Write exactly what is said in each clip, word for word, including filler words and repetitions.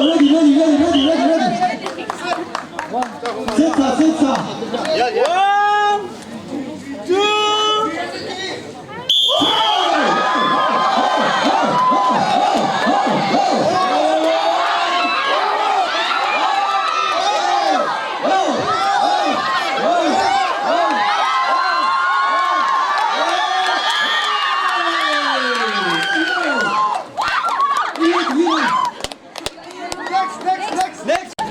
Ready, ready, ready, ready, ready, ready. Setsa, setsa. One, two, three.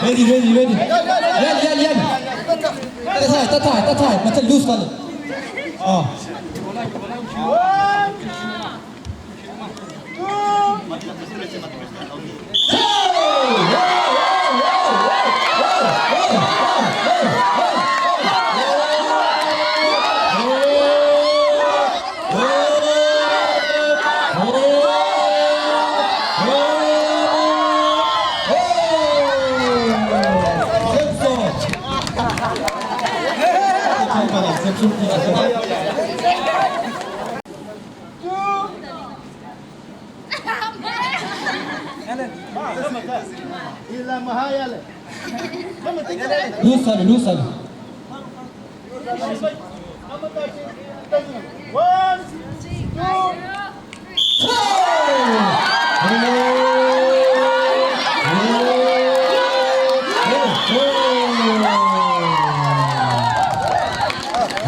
Ready, ready, ready. Yan, yan, yan. Tatai, tatai, tatai. Macam loose kali. Oh. Loose sale, loose sale. One, two, three.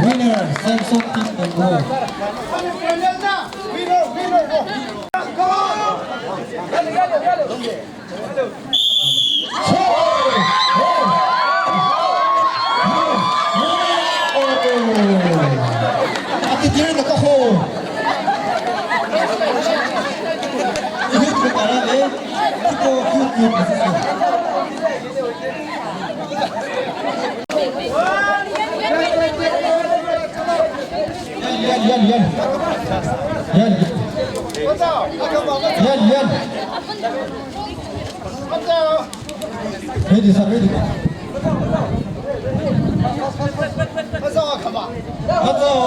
Winner, Samson Team Monroe. Winner, winner, oh. Come on. Yan, yan, yan, yan. Yan. Yan, yan. Ready, sir, ready. Atsa.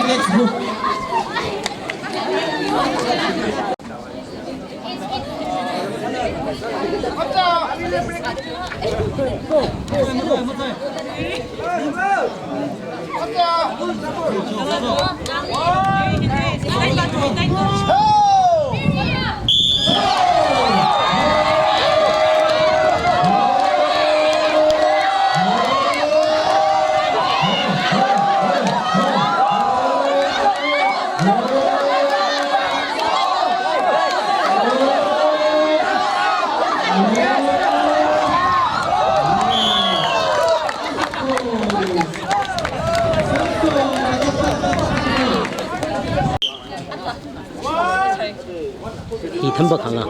Next group. Hi thamba khang a.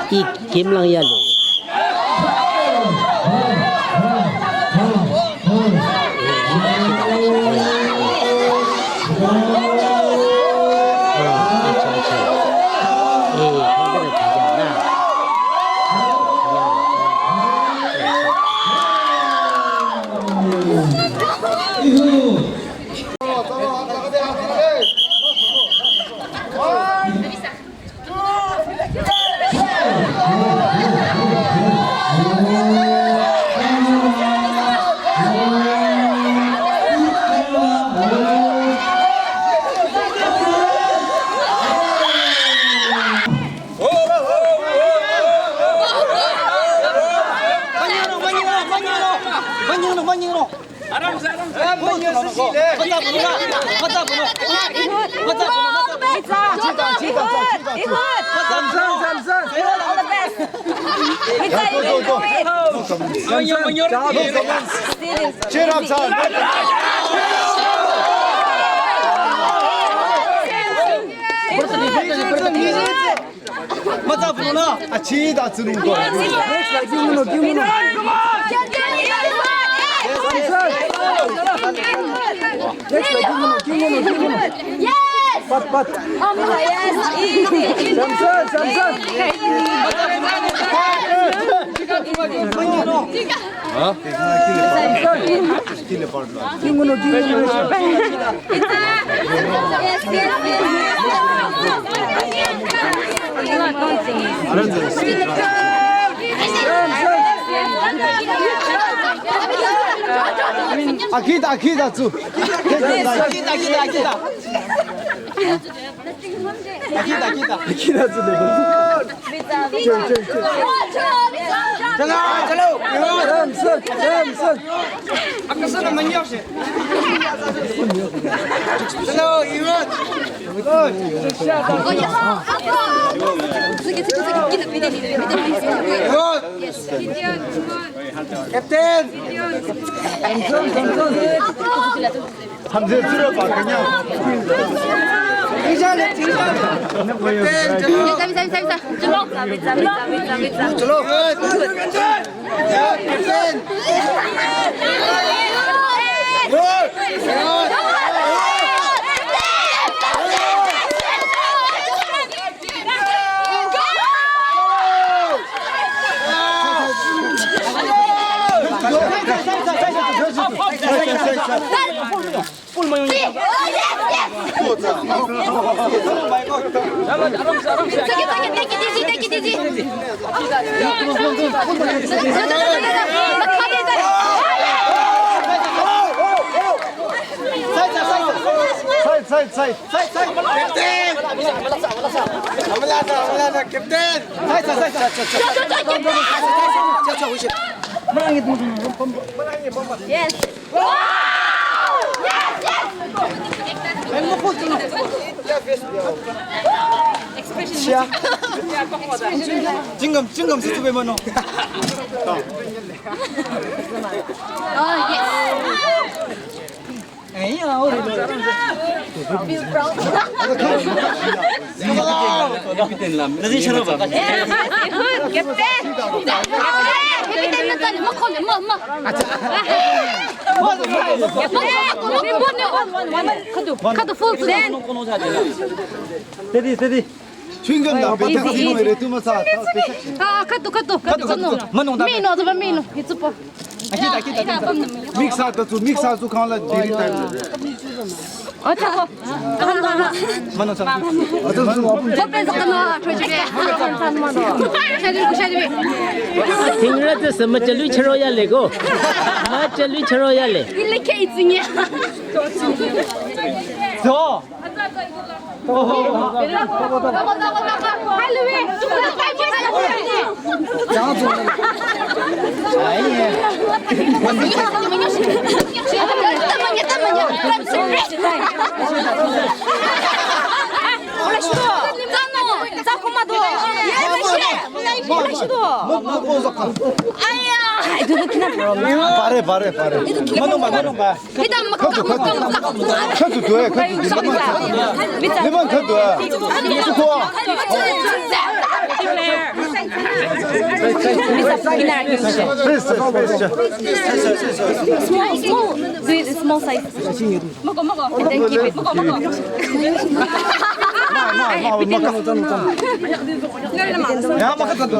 Ik Kim lang yale. Matsa pulona. Achi da tsunung ko. Next la, give me no, give me no. Next la, give me no, give me no, give me no. Yes. Pat, pat. Samson, Samson. Huh? Samson. Akita, akita, tsu. Akita, akita, akita. Akita, akita. Akita, tsu. Chalo, chalo. Samson, Samson. Hello, Iran. Captain. Hamza, zero pa kanya. Captain, chalo. Chalo. Side, side, side. Side, side. Captain. Side, side, side, side. Yes. Expression. Chingam, chingam, situ be mano. Oh, yes. Steady, steady. Chewing gum da, petak si mo ere tu masa. Ah, khüdu, khüdu, khüdu, khüdu. Mano, mano, mano, mano, mano. Mix up tu, mix up tu kang la diri time. Acha ko. Mano sa. Acha ko. Ko pe sa kana, chwe chwe. Shadi, shadi. Tingre te se ma chalu charo ya le ko. Ma chalu charo ya le. Ile ke itsinye. So. Pare, pare, pare. Mano, mano, mano. Khüdu, khüdu. Khüdu tu, eh, khüdu tu. Lemon khüdu, eh. Suko. Please, please, please. Small, small. Small size. Moko, moko. And then keep it. Moko, moko. Ma, ma, ma, ma. Ya, ma, khüdu tu.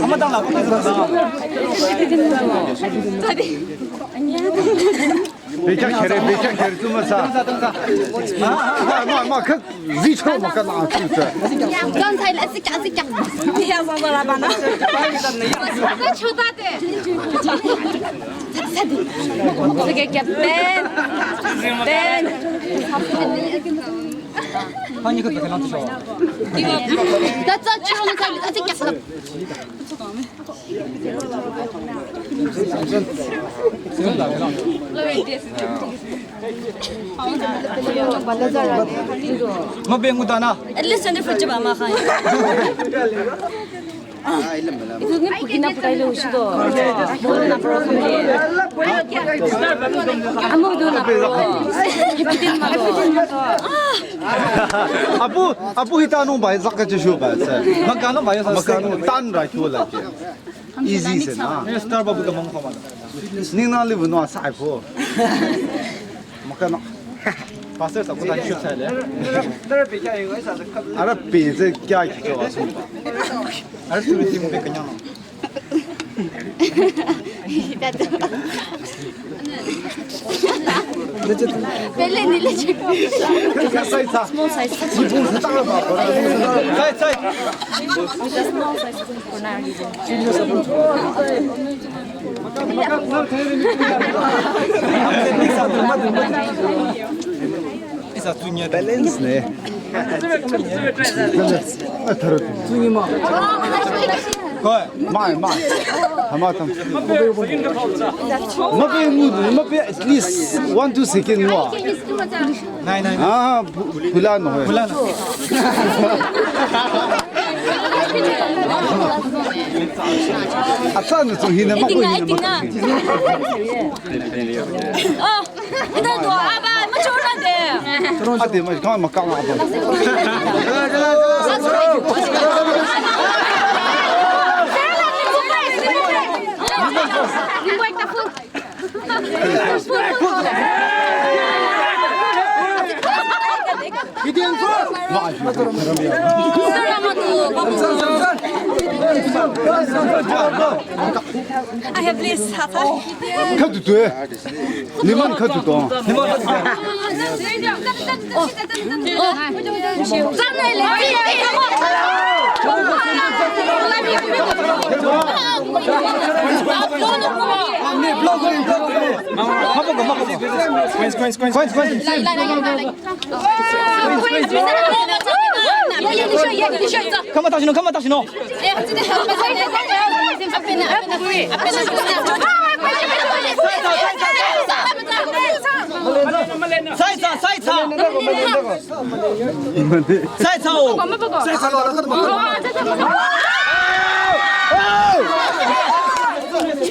Ama tang la. Bekya khere, bekya khere, tu masa. Ha, ha, ha, ma, ma, kha, zi cho ma ka na chu sa. Don't say, let's go, let's go. Ya, sa, sa, la, ba, na. Sa, chu ta de. Sa, sa, de. Sa, ke, ke, ben. Ben. Hani ka ta na chu. That's a chu, let's go, let's go. Mabeng utana. At least hindi pa ba makan. Ito ni pagina pa tayo sido. Muna na pro kami. Amo do na pro. Apu, apu hita nung ba, zaka chishu ba, sa. Maka nung ba, sa. Maka nung tan ra kyo la. Easy se na. Eh, Starbucks ka mong khamana. Ning na live no sa ai pho. Maka no. Pastor sa ko ta shu sa le. Ara pe ze kya ki to asu. Ara tu ti mo pe kanya no. Pele ni le chiko. Small size. Small size. Size, size. Small size. Balance ne. Mai, mai. Hama tam. Mape ngu, mape at least one, two second ngu. Nine, nine. Ah, bu-, bula no. Bula no. Atsa no, so hina, mako hina, mako hina. Oh, ina do, aba, macho na de. Ate, ma, kama, ma, kama, aba. I have this. Khatu tu, eh. Niman khatu tu. Come on, Tashino, come on, Tashino. Saitsa, saitsa. Saitsa o. Second,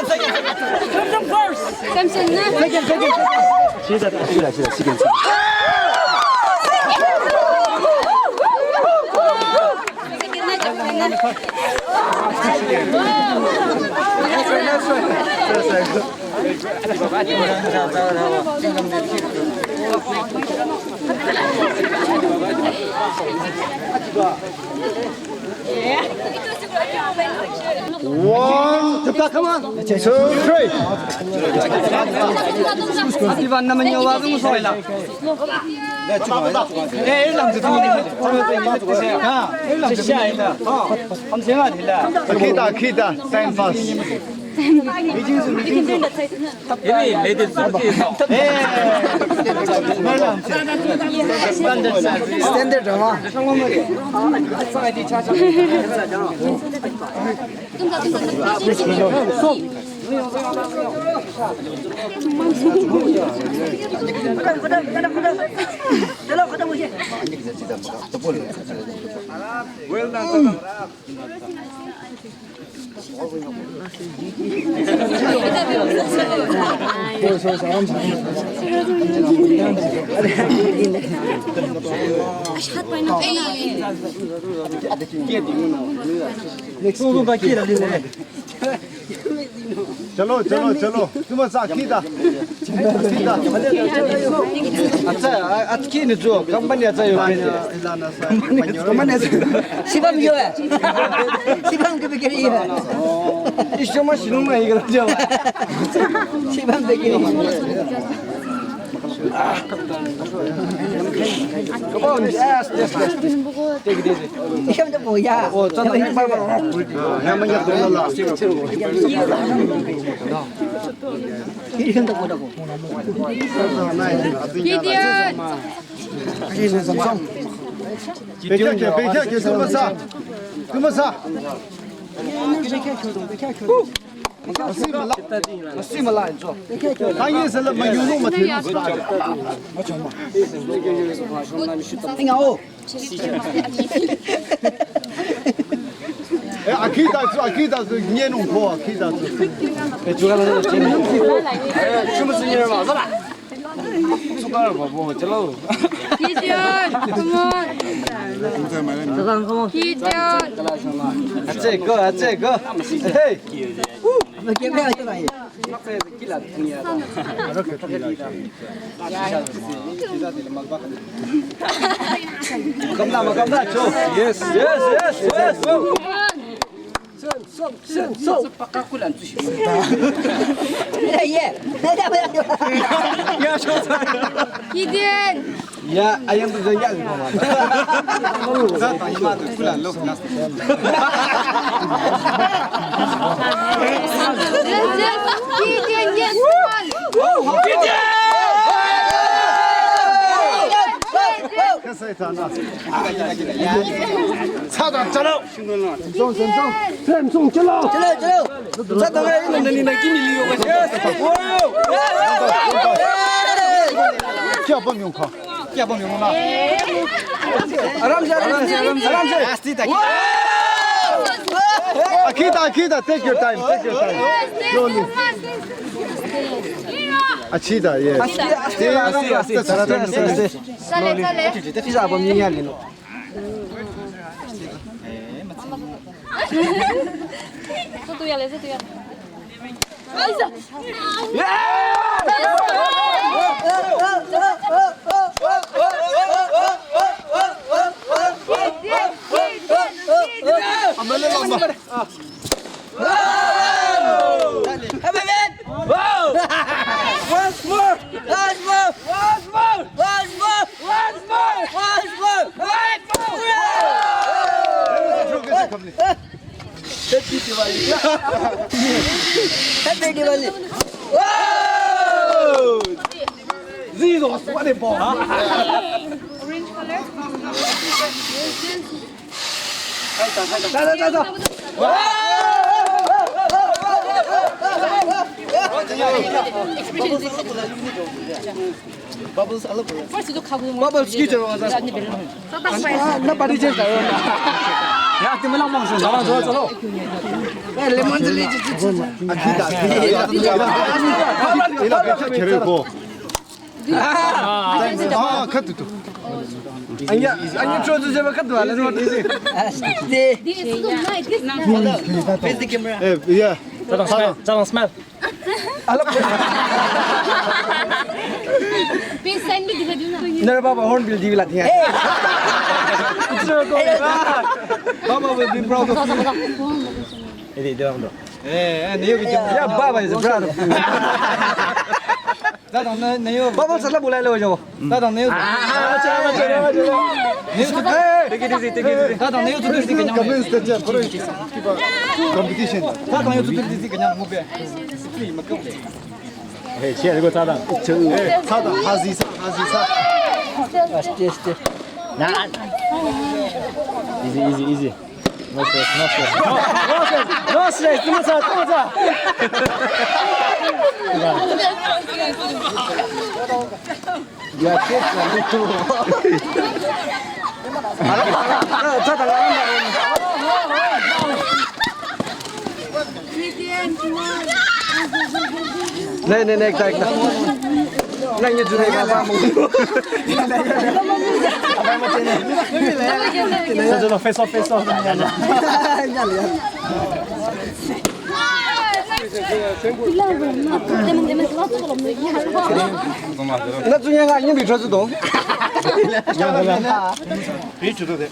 second, second. Samson first. Samson ne? Second, second, second. She's at, she's at, she's at, second, second. One, come on, two, three. Ivan naman yawa kung soila. Akita, akita, time pass. Standard drama. Well done. Chalo, chalo, chalo. Tuma sa kita. Kita. Atsa, atki ni jo, company atsa yo. Company atsa. Sibam yo eh. Sibam ke bikiri eh. Isyo ma sinung ma ikra jo. Sibam bikiri. Come on, yes, yes, yes. Take it easy. Isyo ma to ya. Oh, chana. Gideon! Bekya kya, bekya kya, tuma sa. Tuma sa. Asi mala, asi mala, jo. Tangi sala mayulu mati. Inga o. Eh, akita tsu, akita tsu, nyenung ko, akita tsu. Eh, juga la, eh, cuma senyum ma, salah. Suka apa, bo, chalo. Gideon, come on. Gideon. Ache go, ache go. Hey. Makamla, makamla, cho. Yes, yes, yes, yes. Som, som, som, som. Gideon. Ya, ayam tu jangan. Satu iman tu pula lo. Aram se, aram se, aram se. Akita, Akita, take your time, take your time. Slowly. Achita, yes. Aste, aste, aste, aste, aste. Slowly. Once more! Once more! Once more! Once more! Once more! Once more! Happy Diwali! Happy Diwali! Wow! Jesus, what a ball! Orange color. Da, da, da, da. Bubbles, I love bubbles. First, you do cover. Bubbles, you do. Ah, nobody just. Ya, tümüla mong. Chalo, chalo, chalo. Eh, lemon jelly. Akida, akida. Ah, khat tu. Anya, anya, cho tu jaba khat tu ala. This is good, nice. This is nice. Face the camera. Eh, yeah. Chalo, smile. Chalo, smile. Ala. Peace sign bhi dikha diyo na. Nara baba horn bill dibi lati hai. Baba will be proud of you. Ede, ede, ede. Eh, eh, nahi hogi. Yeah, baba is proud of you. Dadang, nahi, nahi hogi. Baba sala bulai lo jo. Dadang, nahi hogi. Ah, ah, ah, ah, ah, ah. Nahi hogi. Hey, take it easy, take it easy. Dadang, nahi hogi. Comments te ja, pura competition. Dadang, nahi hogi. Hey, share ko dadang. Hey, dadang, hazi sa, hazi sa. Aste, aste. Na. Easy, easy, easy. No stress, no stress. No, no stress, no stress. Tuma sa, tuma sa. Ya, kids are little. Nahi, nahi, nahi, ekta, ekta. Nahi, ye jure ka ba mu. Sa jalo, face off, face off. Na junior ka, ye bi jua zu dong. Bi jua de.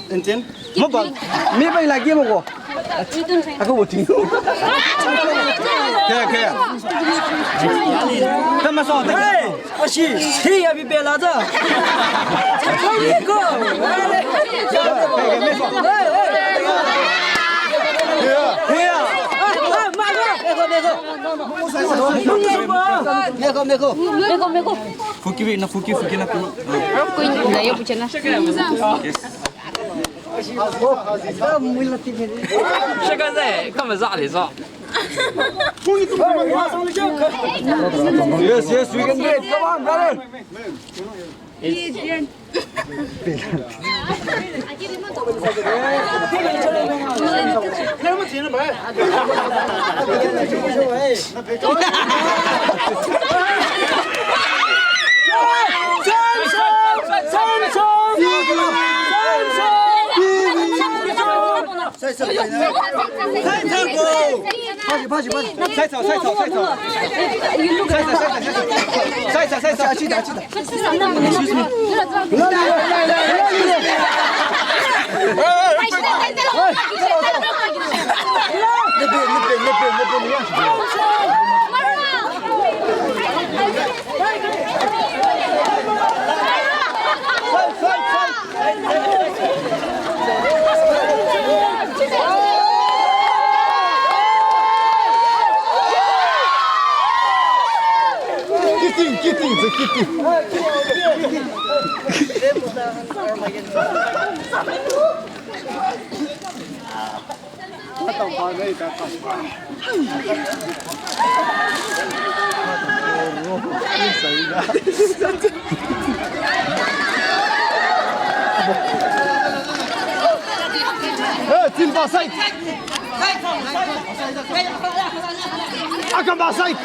Enten? Mo ba, mi ba lagi mo ko. Ako bo ting. Kaya, kaya. Tama sa, hey! Ashi, hey, abi bela da. Hey, hey. Meko, meko. Meko, meko. Fuki bi, na fuki, fuki na ku. Fuki na yo buchana. Yes. Shaka zai, kama za le za. Yes, yes, we can do it. Come on, brother. Kidding, kidding, the kidding. Hey, Timba side. Akamba side.